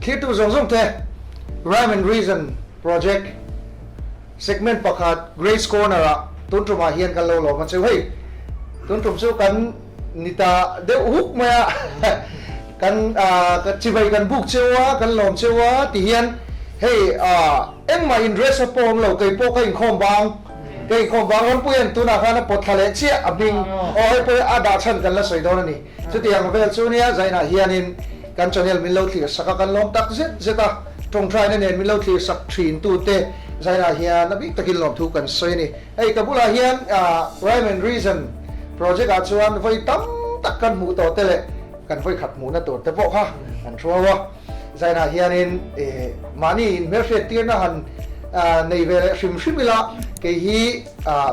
Thirtu zawng zawng te Rhyme and Reason Project segment pakhat Grace Corner ah tun tumah hian kan lo lawm a cheu. Hei tun tum chu kan ni ta deuh huk mai a, kan chibai kan buk cheu a, kan lawm cheu a ti hian hei engmah in dress up pawh awm lo, kei pawh ka inkhawm bang, ka inkhawm bang Rampuia'n tunah khan a pawt thla leh chiah a hming aw hei pawh a dah chhan kan la sawi dawn a ni. Chutiang vel chu nia Zainah hianin kan channel min lo thlir sak a, kan lawm tak zet zet a, tawngtaina nen min lo thlir sak thin tute Zainah hian a bik takin lawmthu kan sawi a ni. Hei ka bulah hian Rhyme and Reason project ah chuan vawi tam tak kan hmuh tawh te leh kan vawi khat hmuhna tur te pawh kha kan hruau a. Zainah hianin mahni inhmelhriat tirna han nei ve leh hrim hrim ila kei hi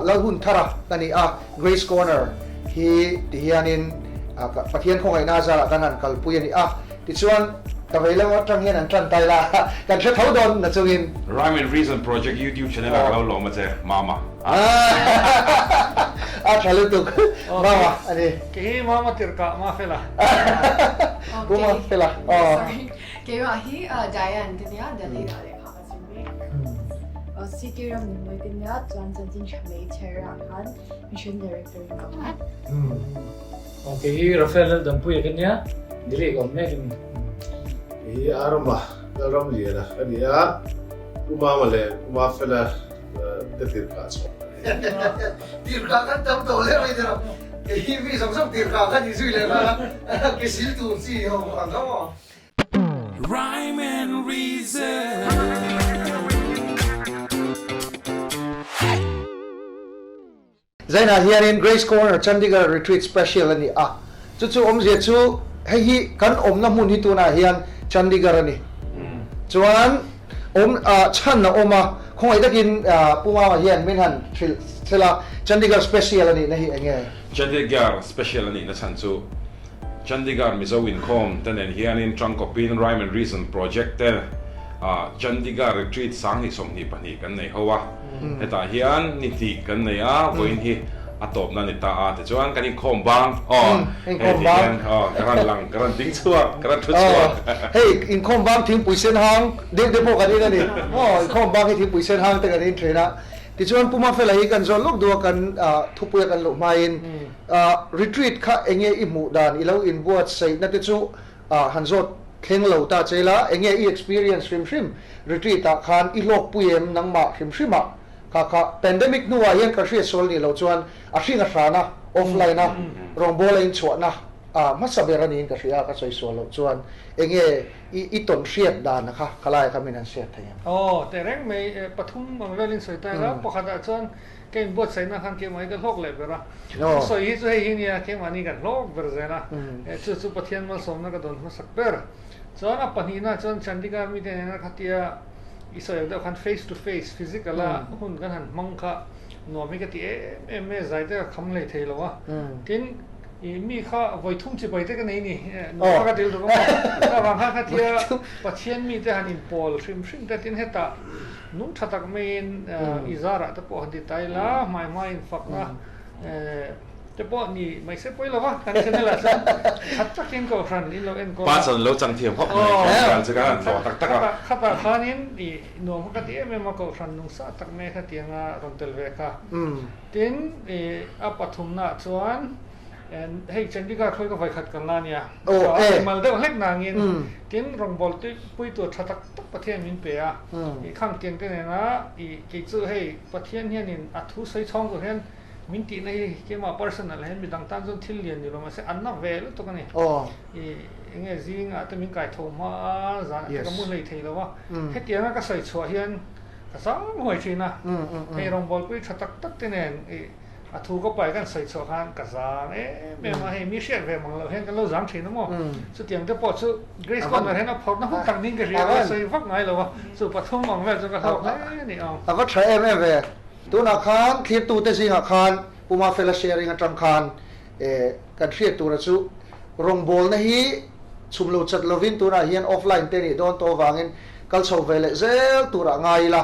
Lalhunthara ka ni a, Grace Corner hi ti hianin Pathian khawngaihna zarah kan han kalpui a ni a. Tichuan ka vei lo atang hian an tan tai la, kan hre tho dawn na chungin. Rhyme and Reason Project YouTube channel ah ka lo lawm a che, Mama. A tha lutuk, Mama a ni. Kei hi Mama tirhkah Mafela. Pu Mafela, aw. Sorry, keimah hi Diane ka nia, Delhi ah lehkha ka zir mek. CK ram nunmawi ka nia, chuan chanchin tha mai chher ah khan Mission Director in ka awm. Kei hi Rafael Laldanpuia ka nia, Delhi ka awm mek a ni. Kei hi Arama Lalramliana ka ni a, Pu Mama leh Pu Mafela te tirhkah chhuah ka ni. Tirhkah kan tam tawh hle mai tiraw, kei hi mi zawng zawng tirhkah kha ni zui leh nghal a, ke sil tur chi ho ang kha maw. Rhyme and reason. Zainah hianin Grace Corner Chandigarh Retreat Special a ni a, chu chu awmzia chu hei hi kan awmna hmun hi tunah hian Chandigarh a ni. Chuan awm chhan a awm a, khawngaih takin Pu Mama hian min han hrilh thil a, Chandigarh Special a nihna hi eng nge? Chandigarh Special a nihna chhan chu Chandigarh Mizo inkhawm te nen hianin Tangkawpin Rhyme and Reason Project te Chandigarh Retreat 2022 kan nei ho a. Hetah hian ni hnih kan nei a, vawiin hi a tawpna a ni ta a, tichuan kan inkhawm bang aw, hei ti hian aw ka rawn lang, ka rawn ding chhuak, ka rawn thu chhuak. Hei inkhawm bang thingpui sen hang deuh te pawh kan in a ni maw, inkhawm bang hi thingpui sen hang te kan in thin a, tichuan Pu Mafela hi kan zawn lawk duh a, kan thupuia kan luh hmain retreat kha enge i hmuh dan i lo inbuatsaihna te chu Han zawt thleng lo ta che la, enge i experience hrim hrim retreat ah khan i hlawkpui em nangmah hrim hrim ah kha kha pandemic hnu ah hian ka hriat sual nih loh chuan a hring a hran a offline a rawngbawl a in chhuah na hmasa ber a niin ka hria a ka sawi sual loh chuan enge i i tawn hriat dan a kha khalai kha min han hriat thei em? Aw, tehreng mai pathum ang velin sawi ta ila, pakhat ah chuan Ka inbuatsaihna khan keimah hi ka hlawk leh ber a. Thusawi hi chu hei hi nia, keimahni kan hlawk ber zel a. Chu chu Pathian malsawmna ka dawn hmasak ber. Chuan a pahnihna chuan Chandigarh mite nena khatia i sawi ang deuh khan face to face, physical a hun kan han hmang kha nuam hi ka ti em em mai a, zai te ka kham hlei thei lo a. Tin, i mi kha vawi thum chibai te ka nei ni, nuam kha ka til tuk a maw. Chuvang khan khatia Pathian mite han inpawl hrim hrim te tin hetah Nung tha tak maiin i zarah te pawh han ti ta ila, hmai hmai in fakna te pawh ni mai se pawi lova, kan channel ah chuan tha takin kohhran in lo enkawl a. Pa chuan lo chang thiam khawp mai, kan chu kan han tlawh tak tak a. Khatah khanin i nuam kha ka ti em em a, kohhran nung sa tak mai kha tianga rawn tel ve kha. Tin, a pathumnaah chuan Hei Chandigarh khawi ka vaikhat kal na ania. Mal deuh hlek nangin tin rawngbâwl pui tur tha tak tak Pathian min pe a. I khang tiang te nena i kei chu hei Pathian hianin a thu sawi chhawng tur hian min tihna hi keimah personal hian midang tan chuan thil lian ni lo mahse an na ve lutuk a ni. I enge zingah te min kai tho hma a, zanah te ka mu hlei thei lo a. Hetianga ka sawi chhuah hian ka zang huai thin a. Hei rawngbâwl pui tha tak tak te nen i A thu ka pai kan sawi chhuah khan ka zang em em a, hei mi hriat ve mang loh hian kan lo zang thin a maw? Chutiang te pawh chu Grace Corner hian a phawrhna hun tak niin ka hria a, sawi vak ngai lo a, chu pathum ang vel chu ka hlawk hle a ni ang. A va tha em em ve. Tunah khan thlirtute zingah khan Pu Mafela sharing atang khan kan hriat tura chu rawngbawlna hi chhum lo chat lovin tunah hian offline te nih dawn tawh avangin kal chho ve leh zel turah ngai ila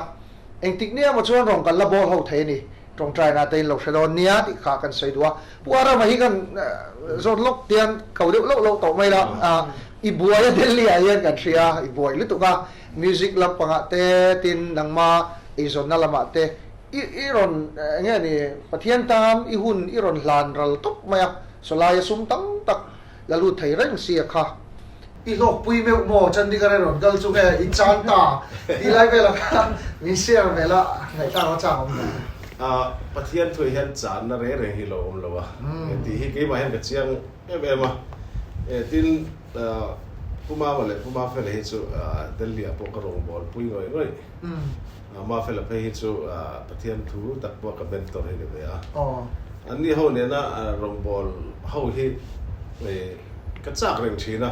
engtik nia maw chuan rawn kan la bawl ho thei a ni. Tawngtaina te in lo hre dawn nia tih kha kan sawi duh a. Pu Arama hi kan zawt lawk tian ko deuh loh loh tawh mai la. I buai a Delhi ah hian kan hria, i buai lutuk a, music lampangah te tin nangma eizawnna lamah te i i rawn eng nge ni Pathian tan i hun i rawn hlan ral tawp mai a, sawlaia sum tam tak la lut thei reng sia kha. I hlawkpui meuh maw Chandigarh i rawn kal chu nge i chan ta tih lai velah khan min share ve la ngaihthlak a chak awm hle. Pathian thuah hian channa reng reng hi lo awm lo a tih hi keimah hian ka chiang em em a. Tin, Pu Mama leh Pu Mafela hi chu Delhi ah pawh ka rawngbâwl pui ngawih ngawih. Mafela phei hi chu Pathian thu tak pawh ka mentor hi ni ve a. Anni ho nena rawngbâwl ho hi ka châk reng thin a.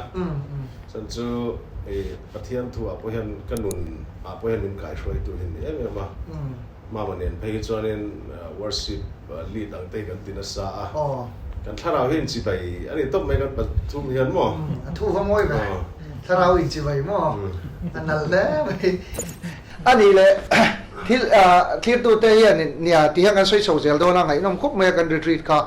Chuan chu Pathian thu ah pawh hian ka nun ah pawh hian min kaihruaitu hi ni em em a. Mama nen phei hi chuanin worship lead ang te hi kan ti nasa a, kan thlarau hi inchibai a ni tawp mai kan pathum hian maw? A thu va mawi ve, thlarau inchibai maw? A nalh hle mai. A nih leh thil thlirtute hian nia ti hian kan sawi chho zel dawn a, ngaihnawm khawp mai a kan retreat kha.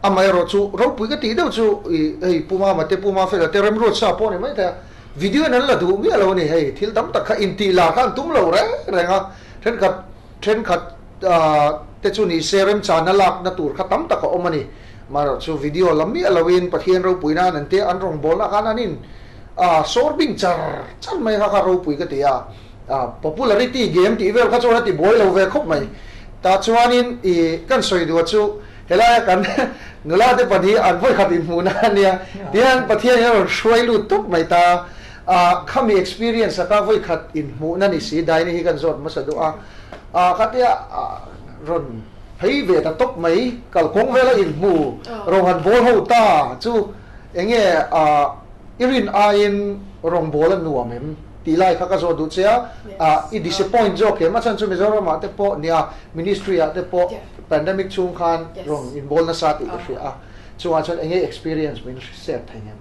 Amaherawh chu ropui ka tih deuh chu hei Pu Mama te Pu Mafela te remruat sa pawh a ni maithei a. Video in an la duh miah lo a ni hei, thil tam tak kha intih lar kha an tum lo reng reng a, thenkhat thenkhat te chu ni se remchana lakna tur kha tam tak a awm a ni. Amaherawh chu video la miah loin Pathian ropui nan an tia an rawngbawlna khan an in sawr bing char char mai kha kha ropui ka ti a, popularity game tih vel kha chuan a ti buai lo ve khawp mai. Tah chuanin i kan sawi duh chu Helaia kan nula te pahnih an vawikhat inhmuhna a nia, tihian Pathian hian a rawn hruai lut tawp mai ta. Khami experience aka vawikhat inhmuhna ni si Daini hi kan zawt hmasa duh a, khatia rawn phei ve ta tawp mai, kalkawng vela inhmu rawn han bawl ho ta chu enge i rin aiin rawngbâwl a nuam em tih lai kha ka zawt duh che a, i disappoint zawk em? A chhan chu Mizoramah te pawh nia ministry ah te pawh pandemic chhung khan rawn inbawl nasa tih ka hria a, chungah chuan enge experience min share thei ngem?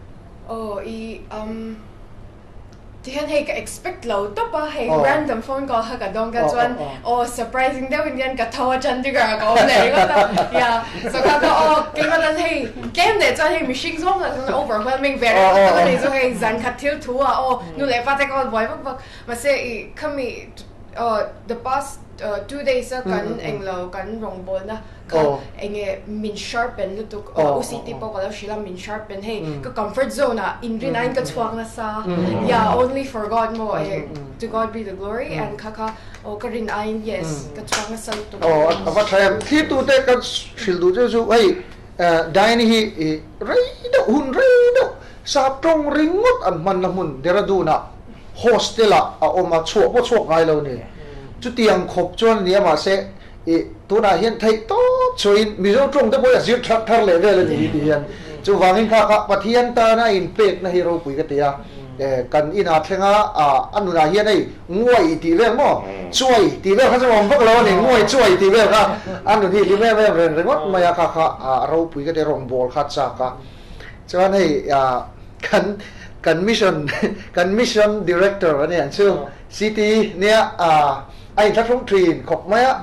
Aw i um tihian hei ka expect lo tawp a, hei random phone call kha ka dawng ka chuan aw surprising deuh in hian ka tho a Chandigarh ah ka awm leh ringawt a, yeah so kha kha aw keimah tan hei tlem leh chuan hei mihring zawng ah chuan overwhelming ve reng tawp a ni chu hei zan khat thil thu ah aw nu leh pa te ka buai vak vak mahse i khami aw the past 2 days a kan englo kan rawngbawlna kha enge min sharpen lutuk aw UCT pawh ka lo hrilh a min sharpen hei ka comfort zone ah inrin aiin ka chhuak nasa yeah only for God maw eh to God be the glory and kha kha aw ka rin aiin yes ka chhuak nasa lutuk aw a va tha em thlirtu te ka hrilh duh chu chu hei Diane hi rei deuh hun rei deuh sap tawng ringawt an hmanna hmun Dehradun ah hostel ah a awm a, chhuah pawh chhuak ngai lo ni. Chutiang khawp chuan a ni a, mahse ih tunah hian theih tawp chhuahin Mizo tawng te pawh hi a zir that thar leh vel a ni hi ti hian. Chuvangin kha kha Pathian tana a inpekna hi ropui ka ti a, kan inah thleng a, a nunah hian hei nguai tih vel maw, chuai tih vel kha chu a awm vak lo a ni, nguai chuai tih vel kha a nun hi hlim em em reng ringawt mai a, kha kha a ropui ka ti a, rawngbâwl kha a chak a. Chuan hei kan kan mission kan mission director a ni ang chu CT nia a inthlahrung thin khawp mai a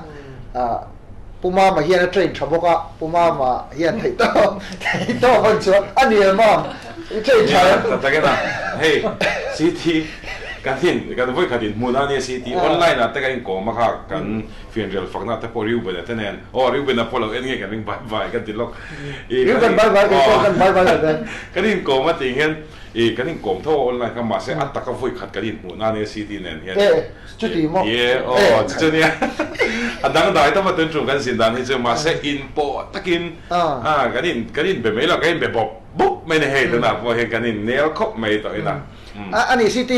Pu Mama hian a train tha bawk a Pu Mama hian theih tawp theih tawp ang chuan a ni em Mam i train tha em? Tak takin a hei CT kan in kan vawikhat inhmun a nia CT online ah te kan inkawm a kha kan fianrial fakna te pawh Reuben a te nen aw Reuben a pawh lo en nge kan ring bye bye kan ti lawk. Reuben bye bye kei pawh kan bye bye lo ve. Kan inkawm a tih hian i kan inkawm tho a online kha mahse a taka vawi khat kan inhmuh nan e CT nen hian. E chuti maw? Ye aw chu chu nia a dangdai tawp a tun tum kan zin dan hi chu mahse inpawh takin a kan in kan inbe mai lo kan inbe bawp bawp mai ni hei tunah pawh hian kan innel khawp mai tawh ina. A ni CT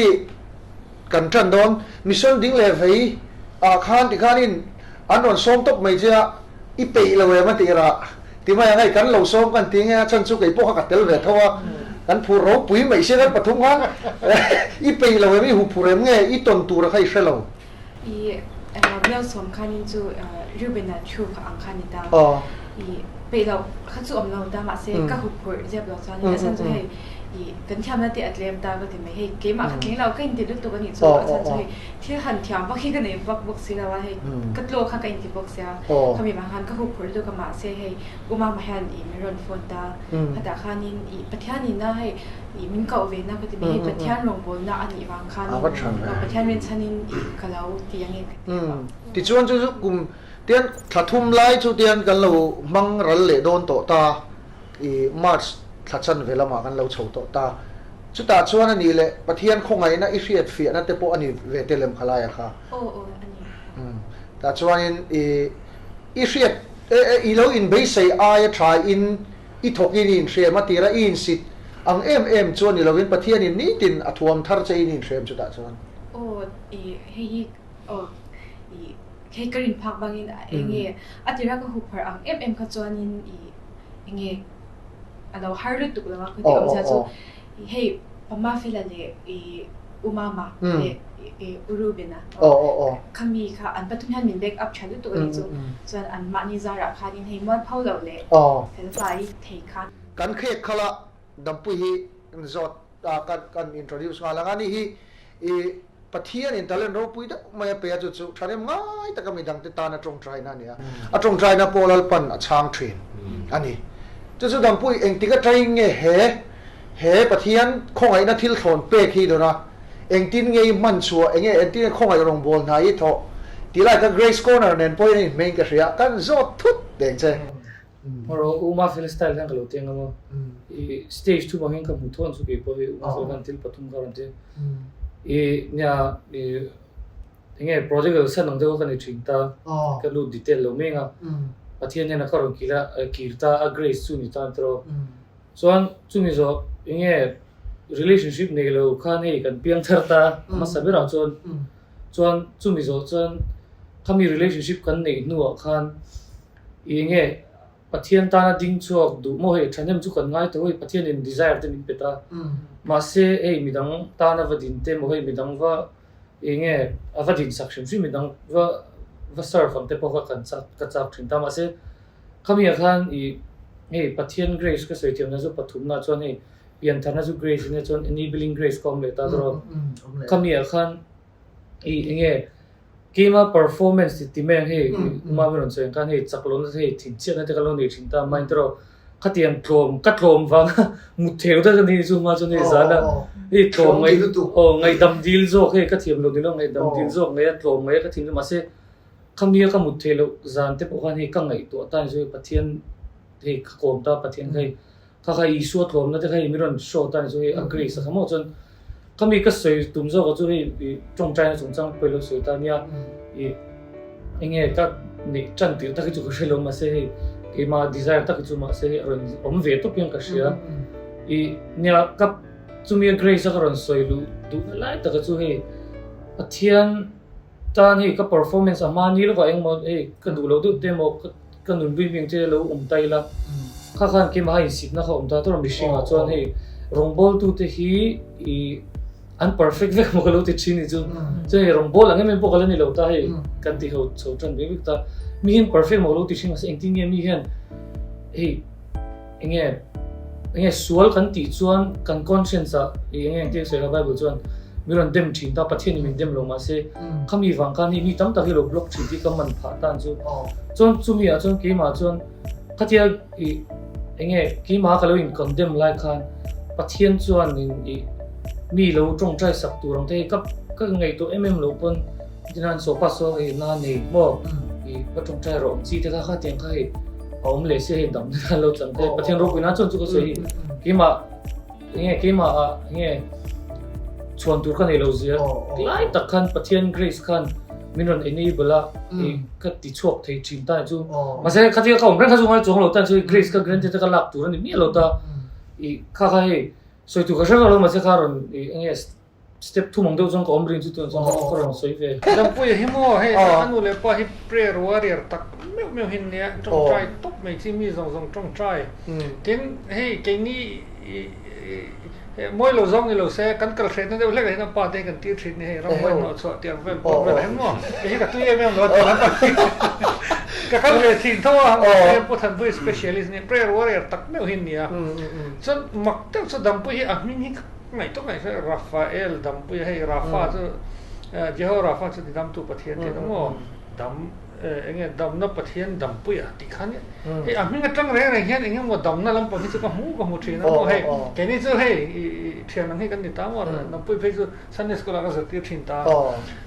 kan tan dawn mission ding leh vei ah khan tikhanin an rawn sawm tawp mai che a. I peih lo em a tih rah ti mai ang hei kan lo sawm kan ti nge a chhan chu kei pawh kha ka tel ve tho a kan phur ropui mai sia kan pathum khan i peih lo em i hu phur em nge i tawn tur a kha i hre lo. I Bial sawm khanin chu Reuben-a thu kha ang kha ni ta. I. Peih loh kha chu awm lo ta mahse ka huphurh zep lo chuan a chhan chu hei ih kan thiamna te a tlem ta ka ti mai hei keimah kha tling lo ka inti lutuk a nih chu a chhan chu hei thil han thiam vak hi ka nei vak bawk si lo a hei ka tlaw kha ka inti bawk sia khami vang khan ka huphurh lutuk a mahse hei U Mama hian ih min rawn phone ta khatah khanin ih Pathianin a hei ih min koh ve na ka ti mai hei Pathian rawngbawlna a nih vang khanin Pathian rinchhanin ih ka lo ti ange ka ti a. Tichuan chu chu kum Tian thla thum lai chu tian kan lo hmang ral leh dawn tawh ta, i March thla chanve lamah kan lo chho tawh ta. Chutah chuan a nih leh Pathian khawngaihna i hriat fiahna te pawh a ni ve tel em kha laia kha? Aw aw a ni. Umm tah chuanin i i hriat e e i lo inbeisei aia tha in i thawk in i inhrem a tira i insit ang em em chu a ni lovin Pathianin nitin a thuam thar che in i inhrem chutah chuan. Aw i hei hi aw i Hei ka rin phak bangin enge a tira ka hup harh ang em em kha chuanin i enge a lo har lutuk lo a ka ti awmzia chu hei Pama Fela leh i U Mama leh i U Rubena khami kha an pathum hian min back up tha lutuk a nih chu chuan an mahni zarah khanin hei mual pho loh leh fel fai thei khan. Kan khek khala Dampui hi zawt kan introduce nghal ang a ni hi i Pathianin talent ropui deuh mai a pe a, chu chu thahnem ngai taka midangte tana tawngtaina a ni a, a tawngtaina pawh Lalpan a chhang thin a ni. Chu chu Dampui engtik atangin nge he he Pathian khawngaihna thil thlawn pek hi dawn a, engtin nge i hman chhuah, enge engtin nge khawngaih rawngbâwl hna i thawh tih lai kha Grace Corner nen pawhin a inhmeiin ka hria, kan zawt thut deng che. Hmaraw U Mafel style hian ka lo teng ang a, i stage thum ang hian ka hmu thawn chu kei pawh hi U Mafel khan thil pathum kha a rawn ti. I nia i enge project lo san ang deuh kha ka ni thin ta, ka lut detail lo meng a, Pathian hian a ka rawn kil a, kir ta a grace chu ni ta tiraw. Chuan chumi zawh enge relationship nei lo khan hei kan piang thar ta hmasa berah chuan chuan chumi zawh chuan khami relationship kan neih hnuah khan I nge Pathian tana ding chhuak duh maw hei thahnem chu kan ngai tho hei Pathianin desire te min pe ta. Mahse hei midang tana va din te maw hei midang va i nge a va din sak hrim hrim midang va va serve ang te pawh kha kan chak ka chak thin ta. Mahse khami ah khan i hei Pathian grace ka sawi thiam na chu pathumna chuan hei piantharna chu grace ania chuan enabling grace ka awm leh ta tawh khami ah khan i enge Keima performance ti ti mai ang hei Uma min rawn sawi ang khan hei chak lohna te hei thinchhiatna te ka lo nei thin ta mind erawh khatiang tlawm ka tlawm vang a mut theu tak a ni chu hma chuan hei zan a hei tlawm ngaih aw ngaihdam dil zawk hei ka thiam loh ni lo ngaihdam dil zawk ngaih a tlawm ngaih a ka thin mahse khami a ka mut theih loh zan te pawh khan hei ka ngaihtuah ta ni chu hei Pathian hei ka kawm ta Pathian kha hei Kha kha Isua tlawmna te kha hei mi rawn show ta ni chu hei a grace a kha maw chuan khami ka sawi tum zawk ah chu hei i tawngtaina chungchang pawh ilo sawi ta nia i enge ka neih tan tirh tak hi chu ka hre lo mahse hei keimah desire tak hi chu mahse hei a rawn awm ve tawp hian ka hria i nia ka chumi a grace a ka rawn sawi luh duhna lai taka chu hei Pathian tan hei ka performance a hma ni lawkah engmaw hei ka duh loh deuh te emaw ka nun bik bik te lo awm ta ila kha khan keimah a insitna kha awm ta tur a mihringah chuan hei rawngbawltu te hi i an perfect vek maw ka lo ti thin ni chu chuan hei rawngbâwl ang em em pawh ka la ni lo ta hei kan ti ho chho tan bik bik ta mi hian perfect maw ka lo ti thin mahse engtin nge mi hian hei enge enge sual kan tih chuan kan conscience ah i enge engtin sawi la bible chuan mi rawn dem thin ta Pathian in min dem lo mahse khami vang khan hi mi tam tak hi lo block thin tih ka man phah tan chu chuan chumi ah chuan keimah chuan khatia i enge keimah ka lo in condemn lai khan Pathian chuan in i mi lo tawngtai sak tur ang te hi ka ka ngaihtuah em em lo pawn tinan sofa saw hei na nei maw i va tawngtai rawh ang chi te kha khatiang kha hei a awm leh sia hei dam na lo chang te Pathian ropui nan chuan chu ka sawi hi keimah enge keimah ah enge chhuan tur ka nei lo zia lai tak khan Pathian grace khan min rawn enable a i ka ti chhuak thei thin ta chu mahse khatia ka awm reng kha chu ngai chuang lo tan chu grace ka granted a ka lak tur a ni miah lo ta i kha kha hei sawi tur ka hre vak lo mahse kha rawn i enge Step thum ang deuh chuan ka awm rin chu tun chuan ka rawn sawi ve. Dampuia hi maw hei a nu leh pa hi prayer warrior tak meuh meuh hi nia tawngtai tawp mai chi mi zawng zawng tawngtai. Tin hei keini mawi lo zawng ni lo se kan kal hrehna deuh hlek ah hian a pa te hi kan tir thin ni hei ramhuai hnawh chhuah tih ang vel pawh vel ah hian maw kei hi ka tui em em lo a ti lam a. Ka kal ve thin tho a, mahse Pu Thanpui specialist nia, prayer warrior tak meuh hi nia. Chuan mak deuh chu Dampui hi a hming hi ka ngaihtuah ngaihtuah Raphael Dampui a, hei Rapha chu Jeho Rapha chu tidamtu Pathian tih a maw? Dam enge damna Pathian Dampuia tih kha nia. Hei a hming atang reng reng hian eng emaw damna lampang hi chu ka hmu ka hmu thin a maw hei keini chu hei thian ang hi kan ni ta maw Dampui phei chu Sunday school ah ka zirtir thin ta.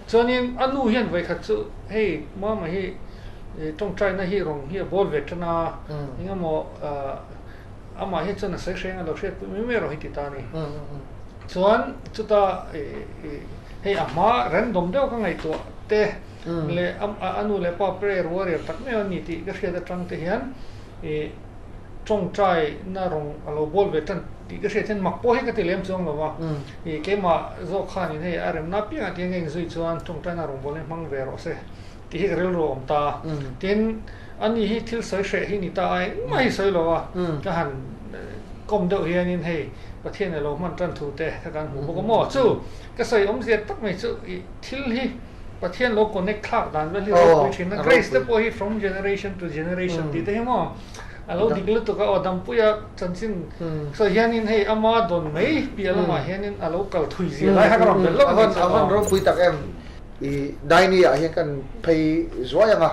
Chuanin a nu hian vawikhat chu hei mama hi tawngtaina hi rawng hi a bawl ve tan a, eng emaw amah hi chuan a sawi hreng a lo hriatpui mai mai erawh hi ti ta a ni. Chuan chuta hei a hma random deuh ka ngaihtuah te leh a nu leh pa prayer warrior tak mai a ni tih ka hriat atang te hian tawngtaina rawng a lo bawl ve tan tih ka hriat hian mak pawh hi ka ti lem chuang lo va. Keimah zawk khanin hei a remna apiangah tiang ka inzui chuan tawngtaina rawng bawl hi hmang ve rawh se tih hi ka rilru a awm ta. Tin, ani hi thil sawi hreh hi ni ta a, engmah hi sawi lo a, ka han kawm deuh hianin hei Pathian a lo hman tan thu te kha kan hmu bawk a maw? Chu ka sawi awmzia tak mai chu thil hi Pathian lo connect thlak dan vel hi ropui thin a, grace te pawh hi from generation to generation tih te hi maw a lo dik lutuk a, aw Dampuia chanchin sawi hianin hei ama dawn mai piah lamah hianin a lo kal thui zia lai kha ka rawn belh lawk a ni chu. A van ropui tak em, i Daini ah hian kan phei zuai ang a,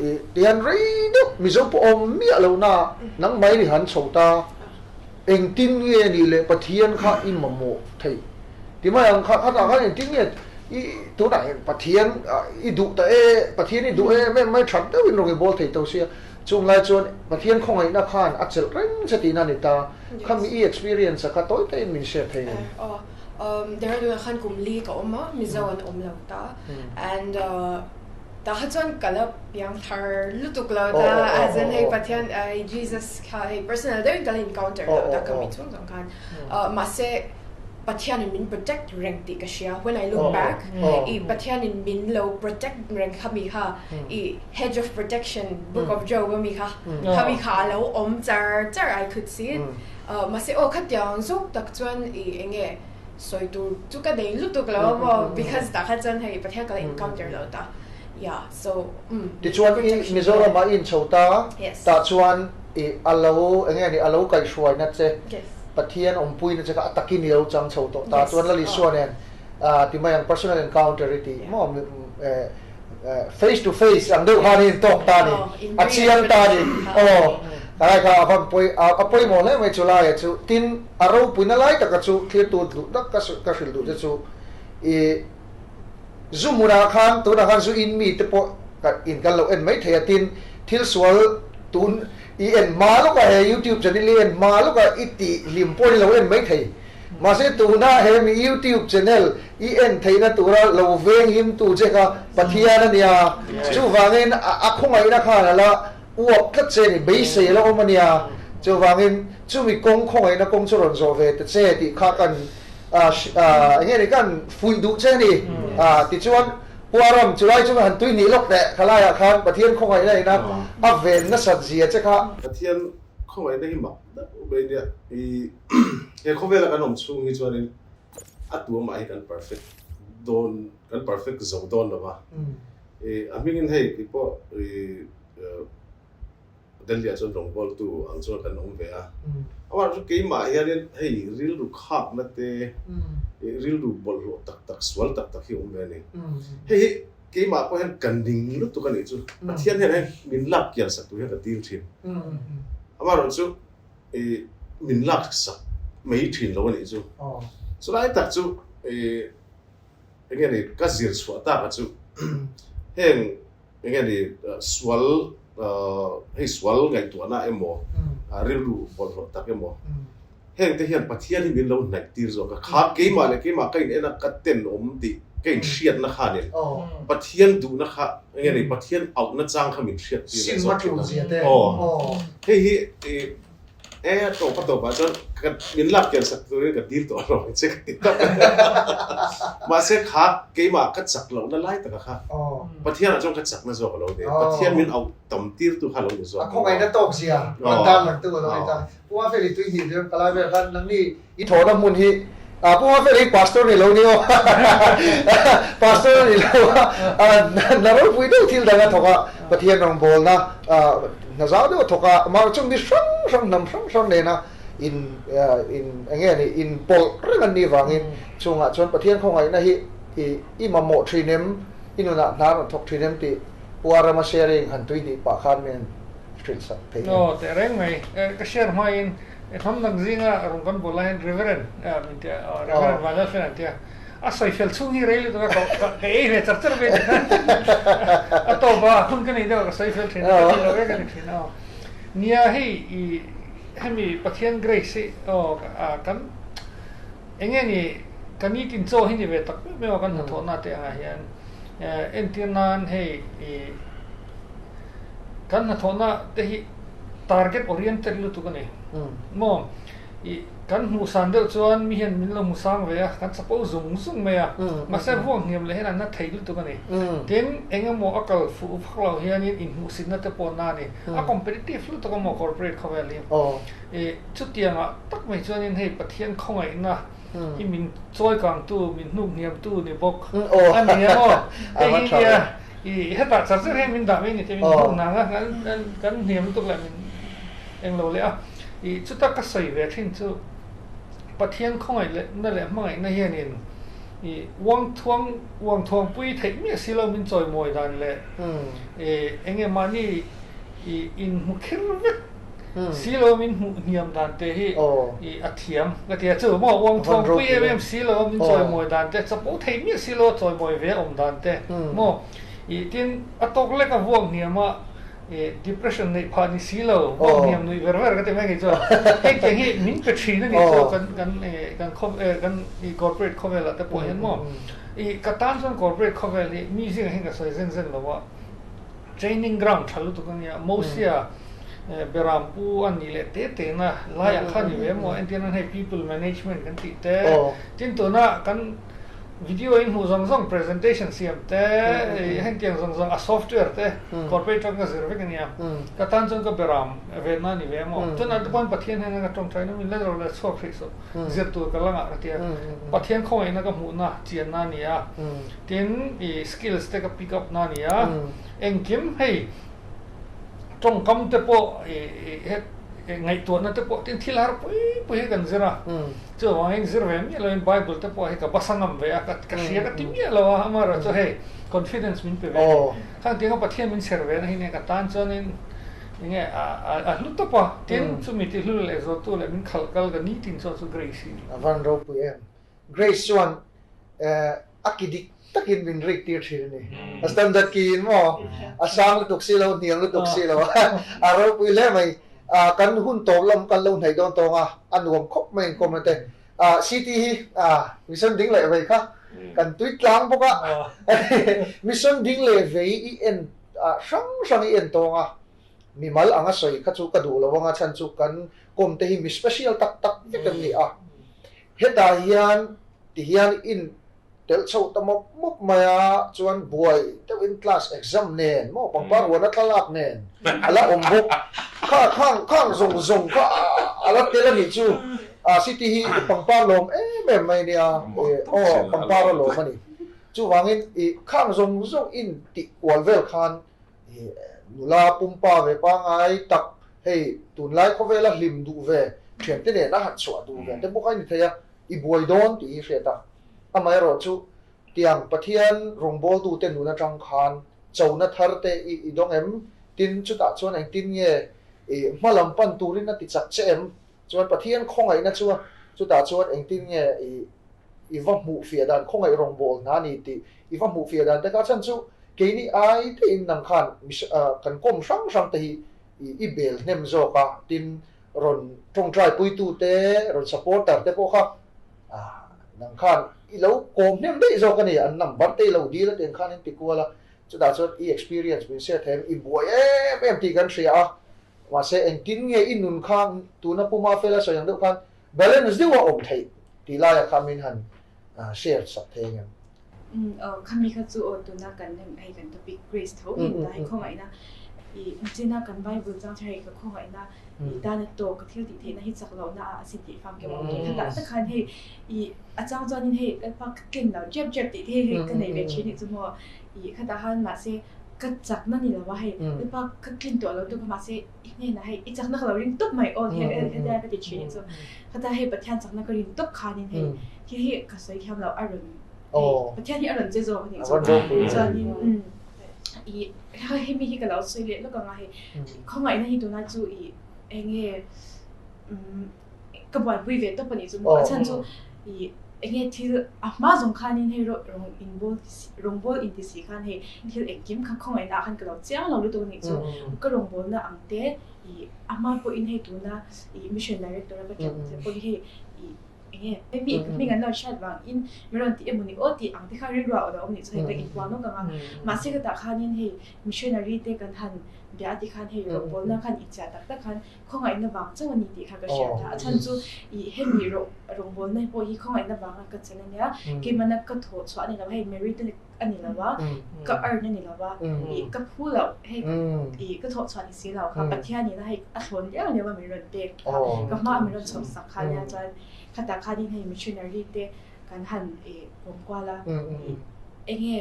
i tihian rei deuh Mizo pawh awm miah lo na nang mai ni han chho ta, Engtin nge nih leh Pathian kha i mamawh theih? Ti mai ang kha, khatah khan engtin nge i tunah hian Pathian i duh ta e, Pathian i duh em em mai that deuhin rawn i bawl thei to sia, chung lai chuan Pathian khawngaihna khan a chelh reng che tihna a ni ta. Khami i experience a kha tawi takin min share thei em? Aw, Dehradun ah khan kum li ka awm a, Mizo an awm lo ta and Tah kha chuan ka la piang thar lutuk lo ta, as in hei Pathian Jesus kha hei personal deuhin ka la encounter lo ta khami chhung zawng khan. Mahse Pathian in min protect reng tih ka hria, when I look back i Pathian in min lo protect reng khami kha i hedge of protection book of Job ami kha khami kha a lo awm char char I could see it. Mahse aw khatiang zawk tak chuan i enge Sawi tur chu ka nei lutuk lo a maw because tah kha chuan hei Pathian ka la encounter lo ta yeah so umm Tichuan i Mizoram ah i inchho ta tah chuan i a lo enge ni a lo kaihhruaina che Pathian awmpuina che kha a takin i lo chang chho tawh ta chuan Lal Isua nen ti mai ang personal encounter i ti maw face to face ang deuh khan i intawk ta a ni, a chiang ta a ni. Aw, ka lai kha a van pawi, a pawimawh hle mai chu laia chu. Tin, a ropuina lai taka chu thirtu duh tak ka ka hrilh duh te chu i zu hmunah khan tunah khan zu in mi te pawh ka in kan lo en mai thei a, tin, thil sual tun i en hma lawk a, he youtube channel i en hma lawk a, i tih hlim pawh i lo en mai thei. Mahse tuna he mi YouTube channel i en theihna tura lo veng himtu che kha Pathian a nia. Chuvangin a khawngaihna khan a la uap tlat che a ni, beisei a la awm a nia. Chuvangin chumi kawng khawngaihna kawng chu rawn zawh ve ta che tih kha kan eng nge ni kan fuih duh che a ni. Tichuan Puaram chulai chu han tui hnih lawk teh khalaiah khan Pathian khawngaihna ina a ven nasat zia che kha. Pathian khawngaihna hi mak deuh mai nia. I he khawvela kan awm chhung hi chuanin a tu amah hi kan perfect dawn kan perfect zo dawn lo va. I a hmingin hei ti pawh i Delhi ah chuan rawngbawltu ang chuan kan awm ve a. Amah chu keimah hianin hei rilru khakna te i rilru bawlhhlawh tak tak sual tak tak hi a awm ve a ni. Hei hi keimah pawh hian ka ning lutuk a nih chu. Pathian hian hei min lak kian sak tur hian ka dil thin. Amaherawhchu chu i min lak sak mai thin lo a nih chu. Chulai tak chu i eng nge ni ka zir chhuah tak a chu heng eng nge ni sual hei sual ngaihtuahna emaw rilru bawlhhlawh tak emaw heng te hian Pathian hi min lo hnaih tir zawk a, kha keimah leh keimah ka in en a ka tenawm tih ka in hriatna khanin Pathian duhna kha eng nge ni Pathian auhna chang kha min hriat tir leh zawk thin a. Aw hei hi i e a tawp a tawpah chuan ka min lak kian sak turin ka dil tawh lo ang che ka ti tawp a mahse kha keimah ka chak lohna lai taka kha Pathianah chuan ka chakna zawk a lo ni Pathian min auh tam tirtu kha a lo ni zawk a khawngaihna tawk zia rawn dar lang tu a lo ni ta. Pu Afeli tui hnih tir kalai vel khan nangni i thawhna hmun hi A Pu Mafel hi Pastor ni lo ni aw. Pastor a ni lo a, hna ropui deuh thil dang a thawk a, Pathian rawngbawlna hna zau deuh a thawk a, amah chu mi hrang hrang hnam hrang hrang nena in in eng nge ni in pawlh reng an nih vangin chungah chuan Pathian khawngaihna hi i i mamawh thin em, i nunah hna rawn thawk thin em tih Pu Arama sharing han tui hnih pah khan min hrilh sak thei em? Aw tehreng mai, ka share hmain Hnam dang zinga rawn kan bawlh laiin Reverend min tia, Reverend Vanlalfel an tia. A sawi fel chhung hi rei lutuk a, ka ei ve char char ve thin a. A tawp a, hun ka nei deuh a, ka sawi fel thin a, ka ti lo vek a ni thin a. Nia hei i hemi Pathian grace hi aw kan eng nge ni ka nitin chaw hi ni ve tak meuh meuh a kan hnathawhna te angah hian entir nan hei i kan hnathawhna te hi target oriented lutuk a ni maw ih kan hmuh san deuh chuan mi hian min lo hmu sang ve a kan chapo zung zung mai a mahse vuak hniam leh hian an na thei lutuk a ni tin eng emaw a kal fuh vak lo hianin inhmuhsitna te pawh na a ni a competitive lutuk a maw corporate khawvel hi ih chutiangah tak mai chuanin hei Pathian khawngaihna hi min chawi kangtu min hnuk hniamtu ni bawk a ni a maw hei hi nia I hetah char char hian min dah mai ni te min hmuh nang a, kan hniam lutuk leh min eng lo leh a. I chuta ka sawi ve thin chu Pathian khawngaih leh na leh hmangaihna hianin i uang thuang uang thuang pui theih miah si lo min chawimawi dan leh i eng nge mahni i inhmu kher vek Si lo min hmuh hniam dan te hi i a thiam ka ti a chu maw uang thuang pui em em si lo min chawimawi dan te chapo thei miah si lo chawimawi ve awm dan te maw i tin a tawk lek a vuak hniam a i depression neih phah ni si lo vuak hniam nuih ver ver ka ti mai ngei chuan hei tiang hi min pe thin a nih chu kan kan kan khaw kan i corporate khawvel ah te pawh hian maw i ka tan chuan corporate khawvel hi mi zingah hian ka sawi zen zen lo a. Training ground tha lutuk a nia, Mosia Beram pu a nih leh te te na laiah kha ni ve maw, entir nan hei people management kan tih te, tin tuna kan video in hmuh zawng zawng presentation siam te, hengtiang zawng zawng a software te corporate atang ka zir vek a nia, ka tan chuan ka Beram venna a ni ve maw, tunah te pawhin Pathian hian ka tawngtai na min la lo la chhuak hrih suh, zir tur ka la ngah ka tia, Pathian khawngaihna ka hmuhna chianna a ni a. Tin, i skills te ka pick up na a ni a, engkim hei tawngkam te pawh i ngaihtuahna te pawh tin thil har pui pui hi kan zir a, chuvangin zir ve miah loin Bible te pawh hei ka basa ngam ve a, ka hria ka ti miah lo a, amaherawhchu chu hei confidence min pe ve a ni. Khang tianga Pathian min chher ve na hi nia ka tan chuanin enge a hlu tawp a, tin chumi ti hlu leh zawhtu leh min khalh kal ka nitin chuan chu Grace hi a ni. A van ropui em. Grace chuan a ki dik takin min rik tir thin a ni. A standard ki in maw? A sang lutuk si lo, hniang lutuk si lo. A ropui hle mai. Kan hun tawp lam kan lo hnaih dawn tawng a, a nuam khawp mai inkhawm na te. CT hi mission ding leh vei kha kan tui tlang bawk a. Mission ding leh vei i en hrang hrang i en tawng a. Mimal anga sawi kha chu ka duh lo anga chhan chu kan kawm te hi mi special tak tak vek an ni a. Hetah hian ti hian in telh chhoh ta mawp mawp mai a, chuan buai deuhin class exam nen maw pangpar huana thlalak nen a la awm bawk. Kha khang khang zawng zawng kha a la tel a nih chu. City hi pangpar lawm em em mai nia, aw pangpar a lawm a ni. Chuvangin i khang zawng zawng in tih kual vel khan i nula pumpa ve pangai tak hei tunlai khawvela hlim duh ve thiante nen a han chhuah duh ve te bawk a ni thei a, i buai dawn tih hi hriat a. Amaherawhchu tiang Pathian rawngbawltute nun atang khan chona thar te i i dawng em? Tin, chutah chuan engtin nge i hma lam pan turin a ti chak che em? Chuan Pathian khawngaihna chu chutah chuan engtin nge i i va hmuh fiah dan khawngaih rawngbâwl hna ni tih i va hmuh fiah dan te kha chhan chu keini ai tein nang khan kan kawm hrang hrang te hi i bel hnem zawk a, tin rawn tawngtai puitu te, rawn supporter te pawh kha nang khan i lo kawm hnem daih zawk a ni, an number te i lo dil a tiang khan in ti kual a, chutah chuan i experience min hriat theih i buai em em tih kan hria a, mahse engtin nge i nun kha tuna Puma Fela sawi ang deuh khan Balance deuh a awm theih tih laiah kha min han share sak thei ang em? Umm aw, khami kha chu aw tuna kan hei kan topic Grace tho in ta hei khawngaihna. I china kan Bible chang hei ka khawngaihna i tan a tawk ka thil tih theihna hi chak lohna ah a sin tih fam ke awm tih khatah tak khan hei i a chang chuanin hei Lalpa ka ken lo tep tep tih te hei ka nei ve thin nih chu maw i khatah khan mahse ka chakna ni lo a hei Lalpa ka tlin tawh lo tuk a mahse i hnenah hei i chakna ka lo ring tawp mai aw hi hetia ka ti thin nih chu khatah hei Pathian chakna ka rin tawp khanin hei thil hi ka sawi thiam lo a rawn hei Pathian hi a rawn che zawk a nih chu chuanin I hemi hi ka lo sawi leh lawk ang a hei khawngaihna hi tunlai chu i eng nge ka buaipui ve tawp a nih chu maw a chhan chu i eng nge thil a hma zawng khanin hei rawng inbawl rawngbâwl inti si khan hei thil engkim kha khawngaihna ah khan ka lo chiang lo lutuk a nih chu ka rawngbâwlna ang te i a hma pawhin hei tuna i mission director a ka ṭan te pawhin hei i Enge mi hming an lo hriat vangin mi rawn ti emaw ni aw tih ang te kha rilru ah a lo awm nih chu hei ka inpuang nawk ang a. Mahse ka tah khanin hei missionary te kan han bia a ti khan hei rawngbawlna khan inchhiah tak tak khan khawngaihna vang chauh a ni tih kha ka hriat a. A chhan chu ih hemi rawngbawlna pawh hi khawngaihna vanga ka chan a nia, keimahna ka thawh chhuah a ni lo a, hei merit a ni lo a, ka earn a ni lo a, ih ka phu loh hei ih ka thawh chhuah ni si lo kha Pathianin a hei a thlawn liau liau a min rawn pek kha ka hma a min rawn chhawp sak kha nia chuan khatah khanin hei missionary te kan han ih kawm kual a ih eng nge